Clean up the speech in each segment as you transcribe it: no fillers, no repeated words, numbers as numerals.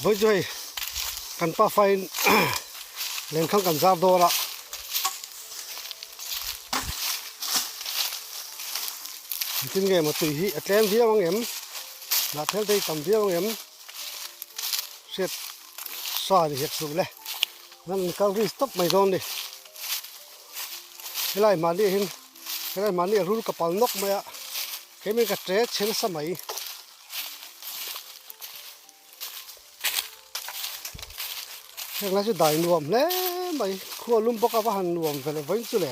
Vawi chu hei kan pafa in lenkhang kan zar dawn a. Engtin nge maw tui hi a tlem viau ang em? Hnahthel te hi tam viau ang em? Hriat sa ni hek suh le. Nan kal ri stop mai dawn ni. Helai mahni ah hian helai mahni ah rul ka pal nawk mai a. Keimin ka ṭe chhe nasa mai. Heng lai chu dai nuam hle mai khua lum bawk a va han nuam ve leh vawiin chu le.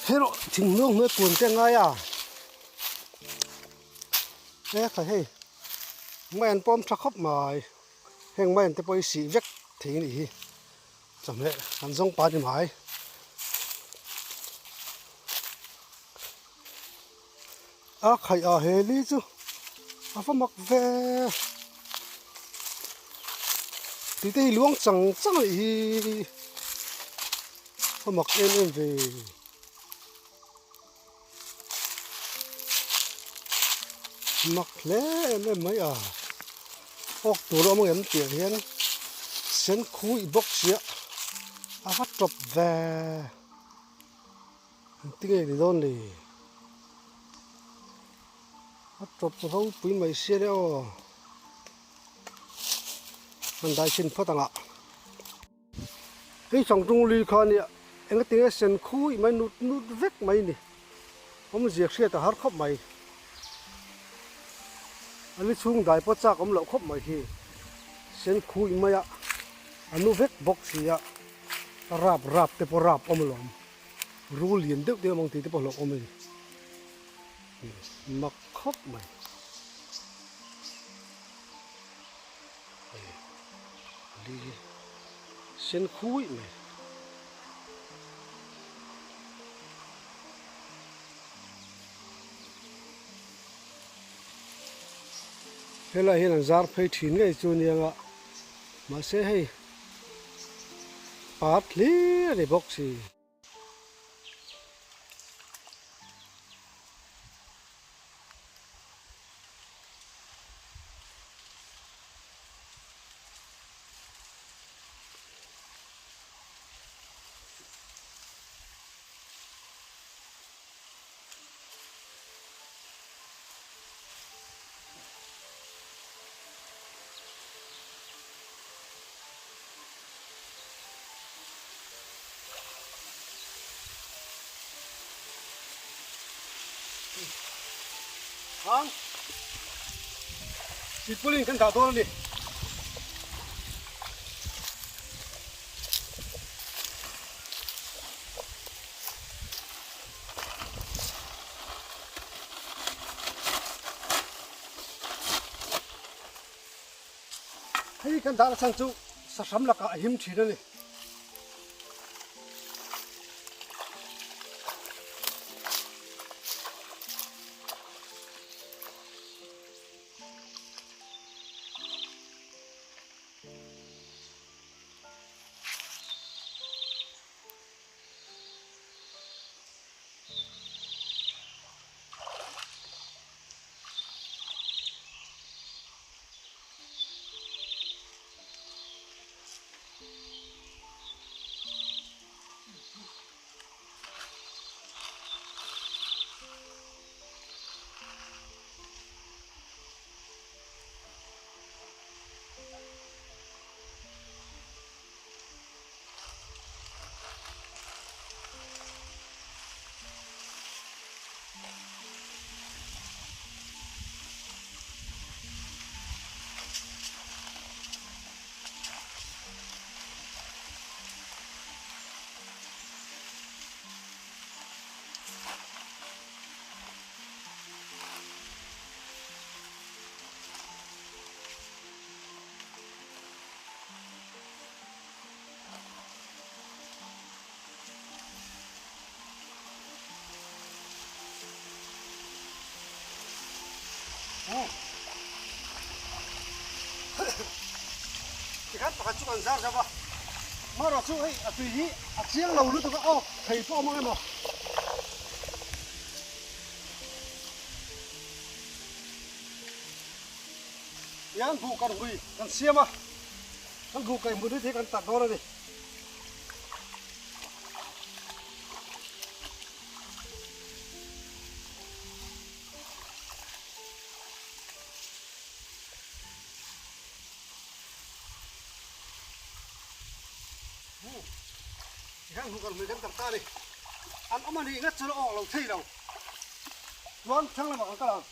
Herawh thinghnung hnuai kun te a ngai a. He khai hei mai an pawm tha khawp mai heng mai an te pawh hi sih vek thei a nih hi chawhmeh an zawng pah a ni mai a khaih ah he li chu a va mak ve tih te hi luang chang chang a nih hi a mak em em ve. Mak hle em em mai a awk tur a awm ang em tih ah hian sen khui bawk sia a va tawp ve engtin nge ni dawn ni a tawp ropui mai sia le aw han dai chhin phawt ang ah. Hei Changtlung lui kha nia engati nge sen khui mai nut nut vek mai ni awmzia hriat a har khawp mai a li chhung dai pawh chak awm loh khawp mai hi sen khui mai a a nu vek bawk si a a rap rap te pawh rap awm alawm rul lian deuh deuh ang tih te pawh hlauh awm a ni mak khawp mai. Li sen khuih mai. Helai hian an zar phei thin ngei chu nia nga mahse hei pat hlir a ni bawk si. Ang Sipulin kan dah dawn a ni. Hei kan dah chhan chu sahram lakah a him thin a ni. Tikhan pakhat chu kan zar zauh a. Marawh chu hei a tui hi a chiang lo lutuk a awk thei pawh a awm ang emaw. Tiang buh kan hui kan siam a, kan buh kaih hmun hi thei kan tat dawn a ni. Tikhan buh kan hui kan tar ta a ni. An awm a nih ngat chuan a awk lo thei lo. Chuan thlang lamah kan kal ang.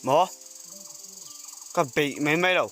Maw? Ka beih mai mai lo.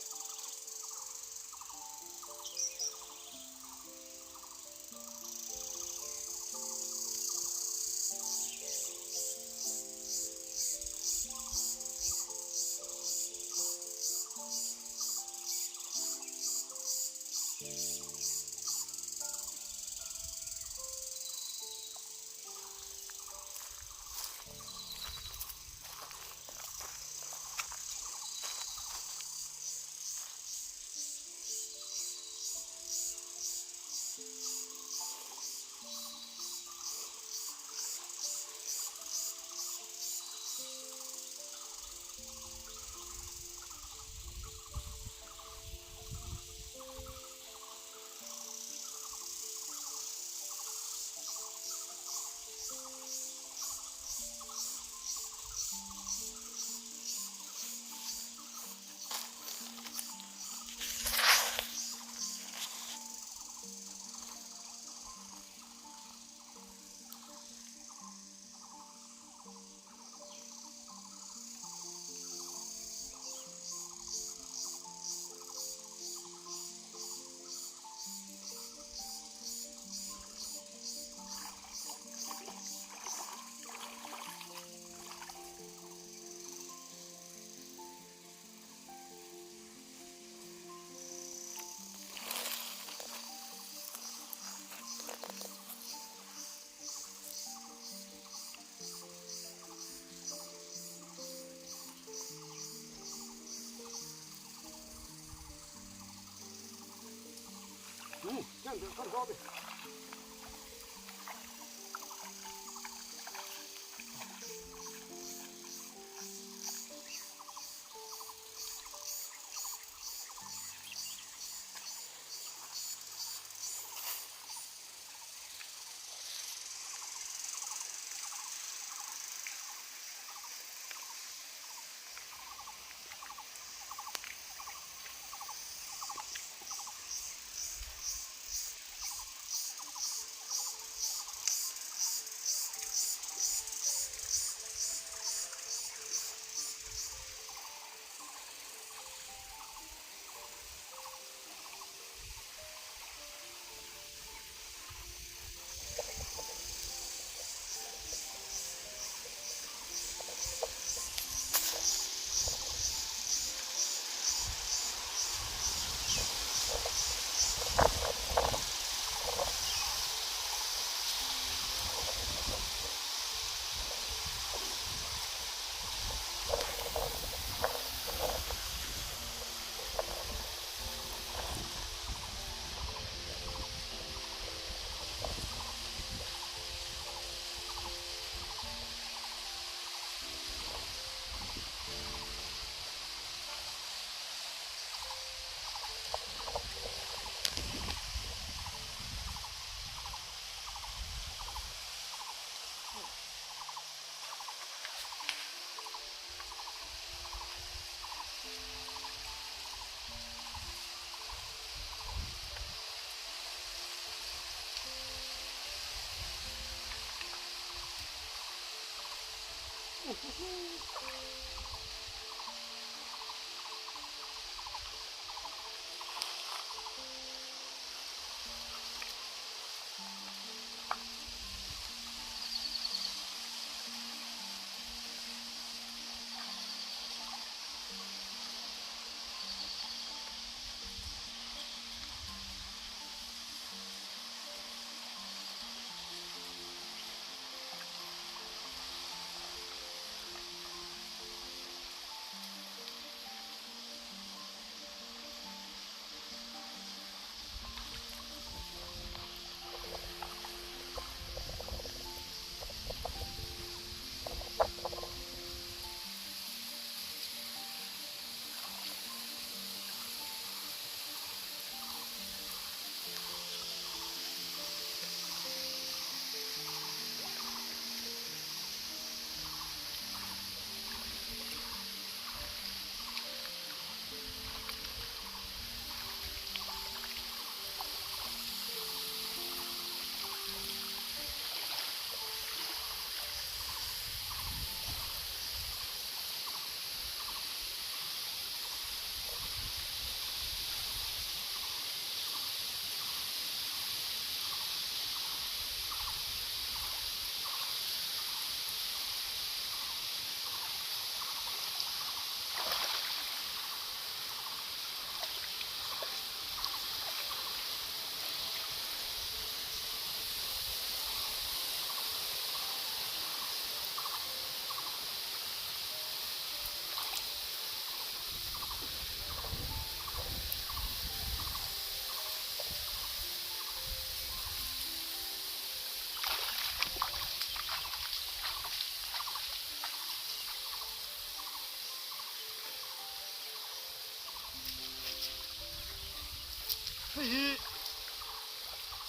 Hei hi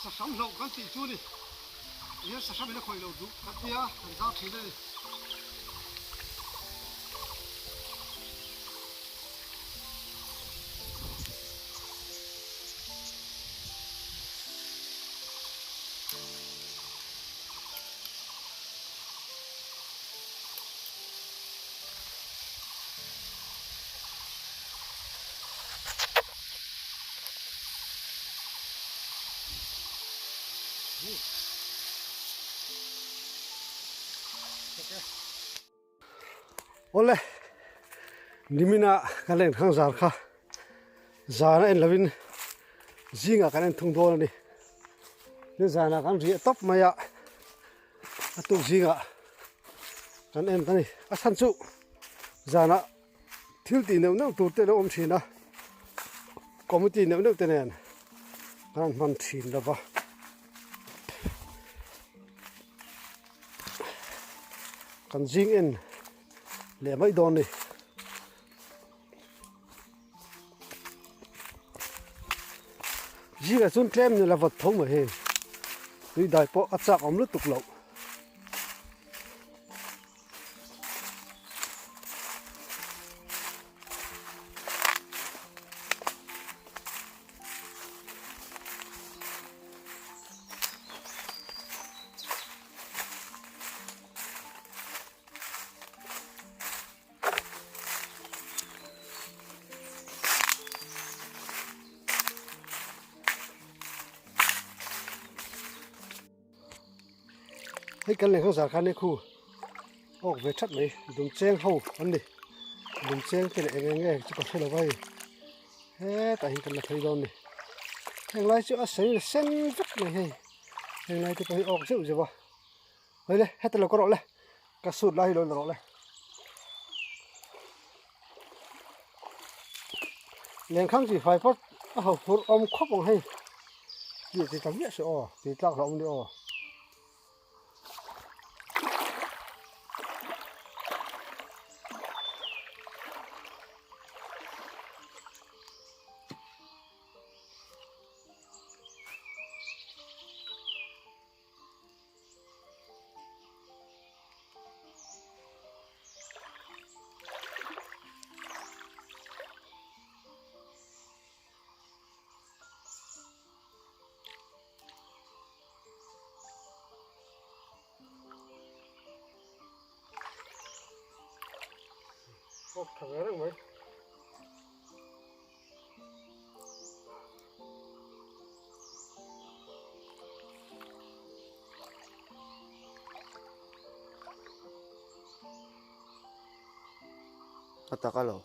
sahram hlauh kan tih chu a ni. Tihian sahram in a khawih lo duh kan tia kan zau thin a ni. Awle nimina kan len khang zar kha zan a en lovin zingah kan en thung dawn a ni tin zanah kan riah tawp mai a a tuk zingah kan en ta ni a chhan chu zanah thil tih neuh neuh tur te a lo awm thin a committee neuh neuh te nen. Kan han hman thin lo va. Kan zing en leh mai dawn ni. Zingah chuan tlem ni la vat tho mai hei. Tui dai pawh a chak awm lutuk loh. Hei kan lehkha zar khan khu awk ve that mai dum cheng ho an ni dum cheng te leh eng eng nge chu ka hre lo va hei hetah hian kan la phei dawn a ni heng lai chu a sei sen vek mai hei heng lai te pawh hi awk zeuh zeuh a hei le heta lo ka rawh le ka sut lai hi lo la rawh le Lenkhang chi fai phawt a ho phurh awm khawp ang hei tih chi ta miah se aw tih tlak hlauh awm ni aw. Awk tha ve reng mai. A tak a lo.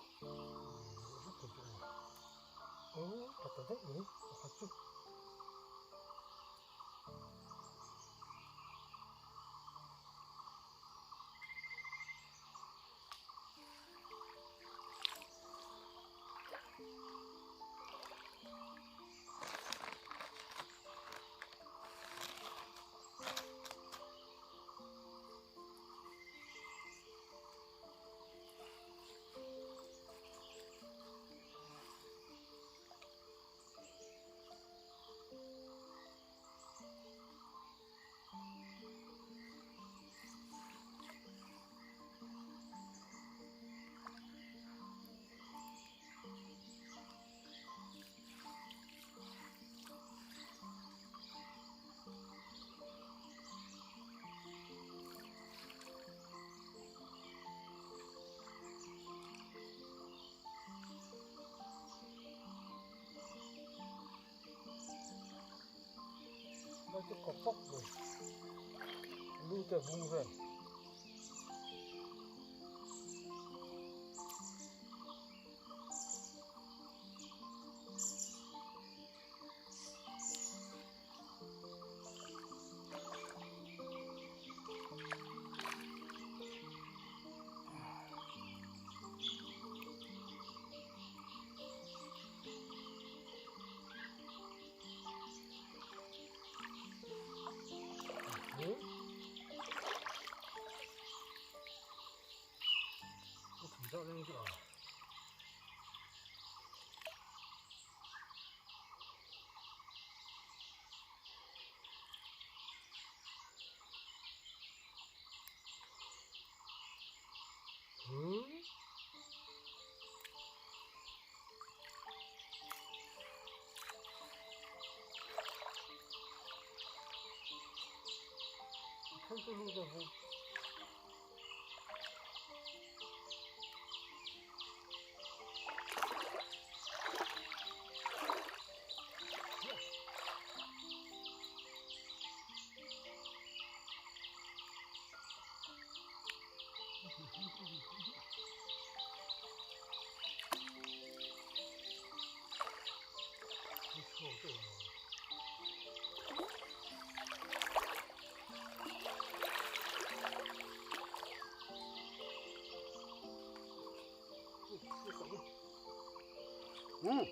Umm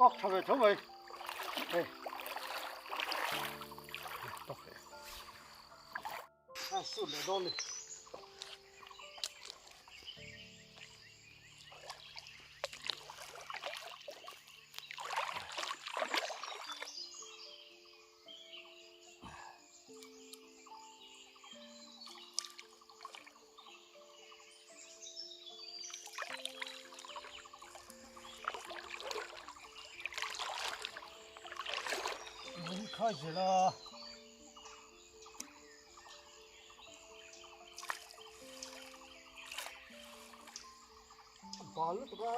awk tha ve tho mai hei. Kan sut leh dawn ni. Khai zela. Bal lutuk a.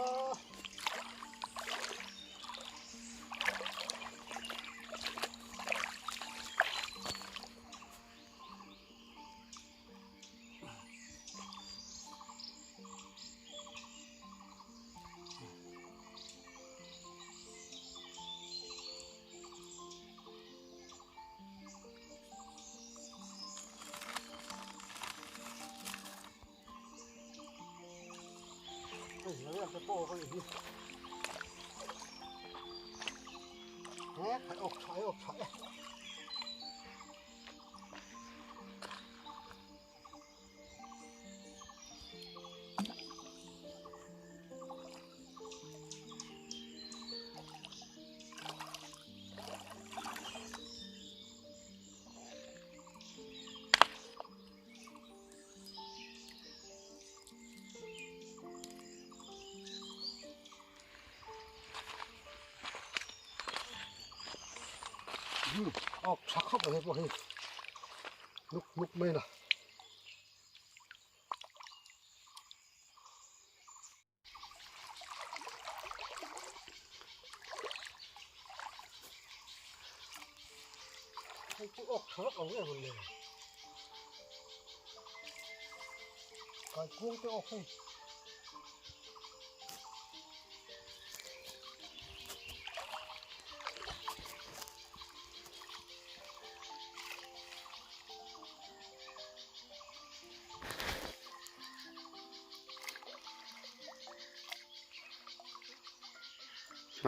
Awk tha khawp mai pawh hi nuk nuk mai la. Hei chu awk tha vak lo em le. Kai kuang te awk hei.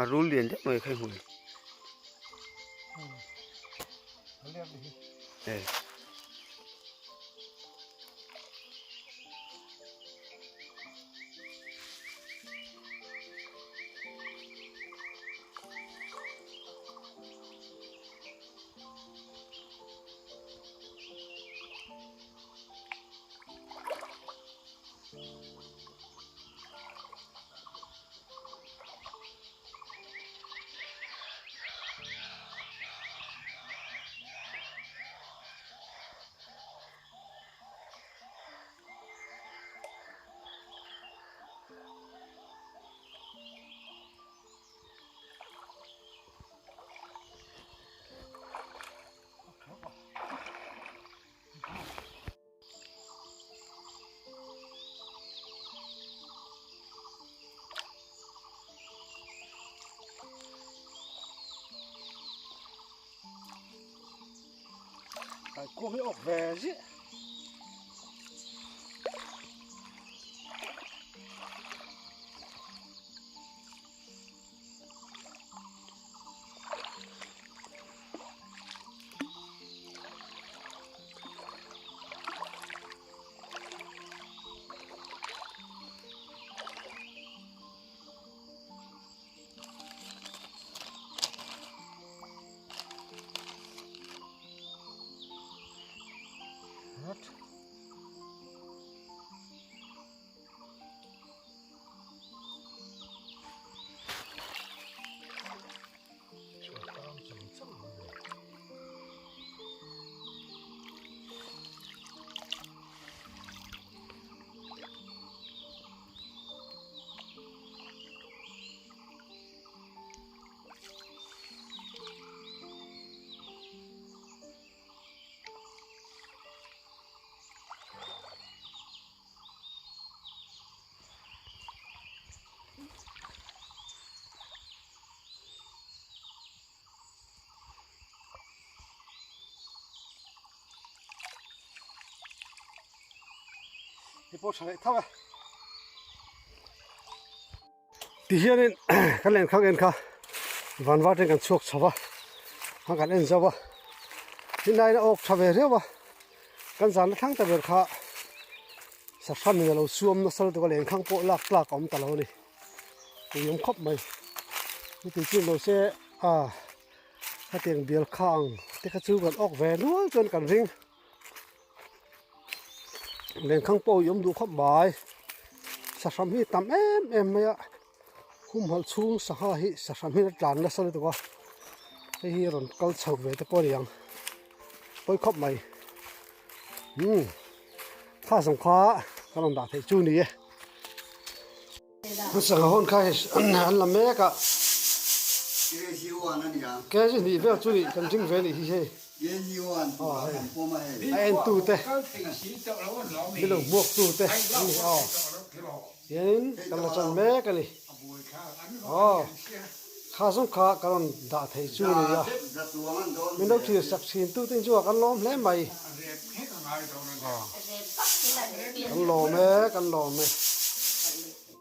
A rul lian deuh mai kha i hmu em? Hei. Kai kuang hi awk ve ziah. What? Ti pawh tha leh tho e. Ti hianin kan len khang en kha van var ten kan chhuak chho va a kan en zo va tin aiin a awk tha ve riau a. Kan zan thlang ta ber kha sahram in a lo suam nasa lutuk a lenkhang pawh lak tlak a awm ta lo a ni. Tui awm khawp mai. Chuti chu lo se a hetiang bial kha ang te kha chu kan awk ve nual chuan kan ring. Lenkhang pawh i awm duh khawp mai. Sahram hi tam em em mai a. Humhalh chhung sangha hi sahram hian a tlan nasa lutuk a hei hi a rawn kal chho ve te pawh a ni ang pawi khawp mai umm kha zawng kha ka rawn dah theih chu ni e sangha hawn kha hei an la mek a kg hnih vel chu nih kan ring ve a nih hi hei a en tu te milo hmuak tu te an ni aw. Hianin kan la chan mek a ni. Aw, kha zawng kha ka rawn dah thei chu a ni a. Min lo thlir sak thin tu te chungah kan lawm hle mai. Aw, kan lawm e, kan lawm e.